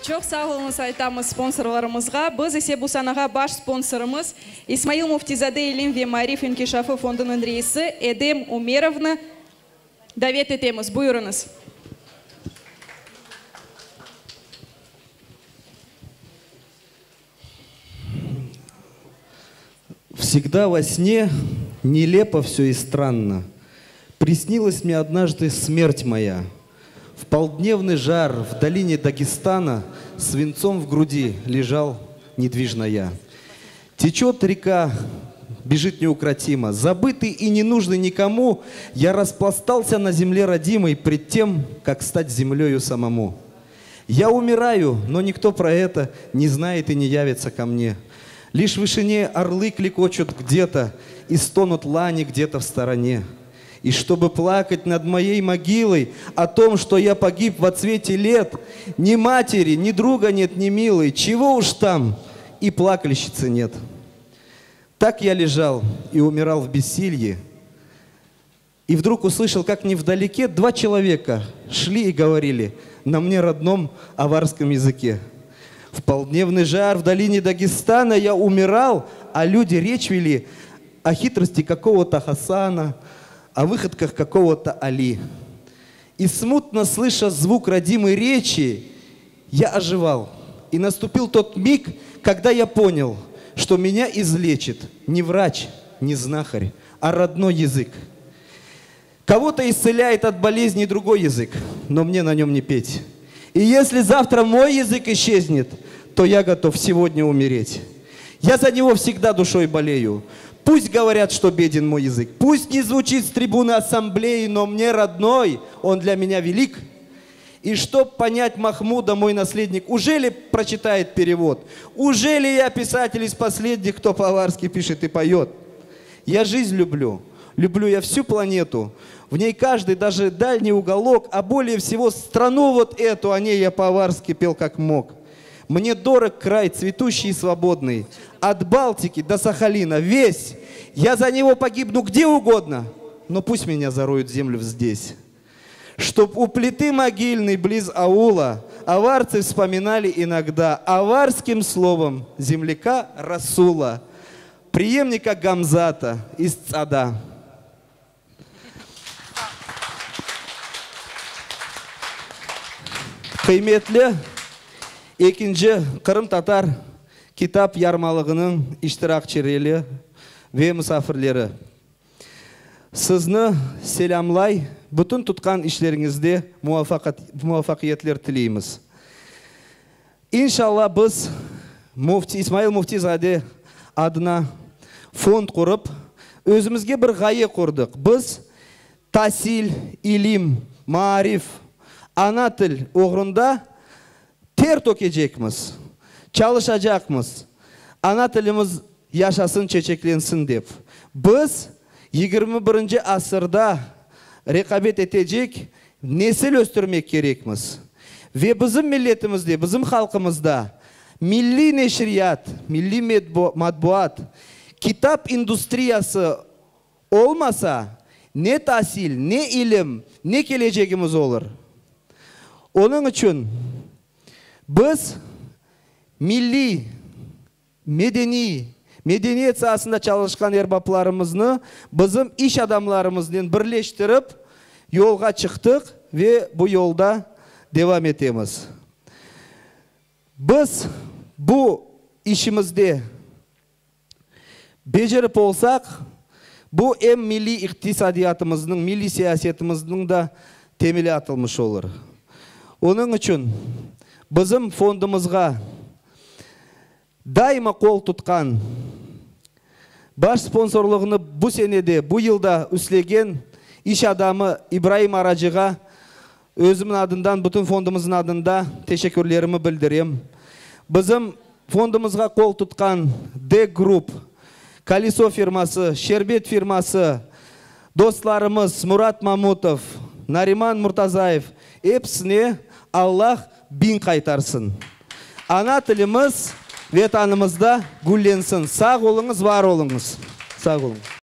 Çoq sağ oluñız aytamız sponsorlarımızğa. Biz ise bu sanağa baş sponsorımız, İsmail Müftizade İlim ve maarif inkişafı fondunıñ reisi Edem Ümerovnı davet etemiz. Buyurıñız. Всегда во сне нелепо все и странно. Приснилась мне однажды смерть моя. В полдневный жар в долине Дагестана свинцом в груди лежал недвижно я. Течет река, бежит неукротимо. Забытый и ненужный никому, я распластался на земле родимой пред тем, как стать землею самому. Я умираю, но никто про это не знает и не явится ко мне. Лишь в вышине орлы клекочут где-то и стонут лани где-то в стороне. И чтобы плакать над моей могилой о том, что я погиб во цвете лет, ни матери, ни друга нет, ни милой, чего уж там, и плакальщицы нет. Так я лежал и умирал в бессилье, и вдруг услышал, как невдалеке два человека шли и говорили на мне родном аварском языке. В полдневный жар в долине Дагестана я умирал, а люди речь вели о хитрости какого-то Хасана, о выходках какого-то Али. И смутно слыша звук родимой речи, я оживал. И наступил тот миг, когда я понял, что меня излечит не врач, не знахарь, а родной язык. Кого-то исцеляет от болезней другой язык, но мне на нем не петь. И если завтра мой язык исчезнет, то я готов сегодня умереть. Я за него всегда душой болею. Пусть говорят, что беден мой язык. Пусть не звучит с трибуны ассамблеи, но мне родной, он для меня велик. И чтоб понять Махмуда, мой наследник, уже ли прочитает перевод? Уже ли я писатель из последних, кто по-аварски пишет и поет? Я жизнь люблю. Люблю я всю планету. В ней каждый, даже дальний уголок, а более всего страну вот эту, о ней я по-аварски пел как мог. Мне дорог край цветущий и свободный, от Балтики до Сахалина, весь. Я за него погибну где угодно, но пусть меня зароют землю здесь. Чтоб у плиты могильной близ аула аварцы вспоминали иногда аварским словом земляка Расула, преемника Гамзата из Цада. Qıymetli ekinci Qırımtatar kitap yarmalığınıñ iştirakçileri ve musafirleri! Sizni selâmlay, bütün tutqan işleriñizde muvafaqiyetler tileymiz. İnşallah biz Müfti İsmail Müfti-zade adına fond qurıp, özümizge bir ğaye qurdıq. Biz tasil, ilim, maarif, ana til oğrunda ter tökecekmiz, çalışacaqmız, ana tilimiz yaşasın, çeçeklensin dep. Biz 21-nci asırda reqabet etecek nesil östürmek kerekmiz. Ve bizim milletimizde, bizim halqımızda milliy neşriyat, milliy matbuat, kitap industriyası olmasa, ne tasil, ne ilim, ne kelecegimiz olur. Onıñ içün biz milliy, medeniy, medeniyet saasında çalışqan erbaplarımıznı bizim iş adamlarımıznen birleştirip yolğa çıqtıq ve bu yolda devam etemiz. Biz bu işimizde becerip olsaq, bu em milliy iqtisadiyatımıznıñ, milliy siyasetimizniñ da temeli atılmış olur. Onıñ içün bizim fondumızğa daima qol tutqan, baş sponsorlığını bu sene de, bu yıl da üstlegen iş adamı İbraim Aracığa özümniñ adından, bütün fondumıznıñ adında teşekkürlerimi bildirem. Bizim fondumızğa qol tutqan D Group, Koliso firması, Şerbet firması, dostlarımız Murat Mamutov, Nariman Murtazayev, episine Allah biñ qaytarsın. Ana tilimiz Vetanımızda güllensin. Sağ oluñız, var oluñız. Sağ oluñ.